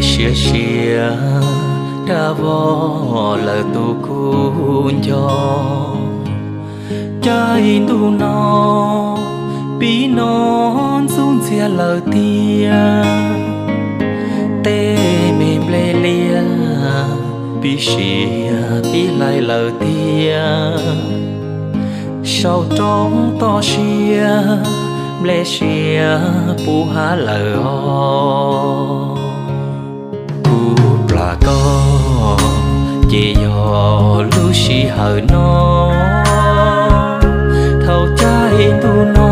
Siav siav dab vog lawm tus kub nco, caij ntuj no pib no ntxub ntxiag lawm tiag. Tej me nplej liab pib siav pib hlais lawm tiag. Saum roob toj siab nplej siav puv hav lawm os. Kuv plam koj ces yog lub sij hawm no, thaum caij ntuj no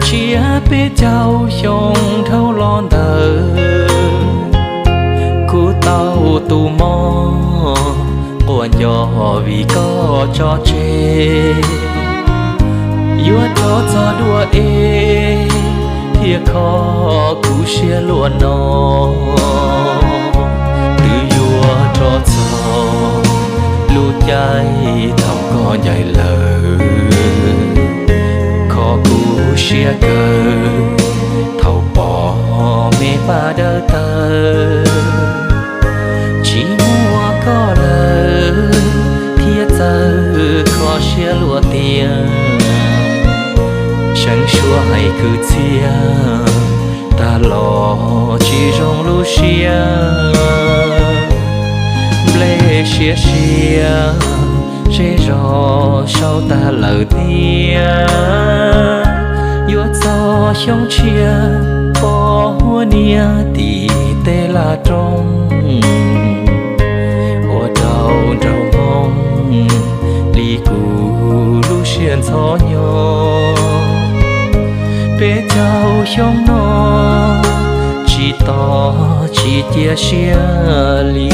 tshiab peb caug xyoo dhau los ntawd. Kuv tau tus mob quaj nco vim koj tso tseg, yuav rov txog dua es thiaj kho kuv siab luaj no. Twb yuav rov txog lub caij thaum koj ncaim lawm, kho kuv siab kawg thaum pom me paj dawb tawg. Tsis muaj koj lawm thiab txawj kho siab luaj tiag. Seev suab hais kwv txhiaj tag los tsis zoo lub siab. Nplej siav siav zej zog sau tag lawm tiag. Yuav txog xyoo tshiab pom huab niam tim tej laj roob, ua rau nraug hmoob li kuv lub siab ntxhov nyo. Peb caug xyoo no tsis tos tsis cia siab li.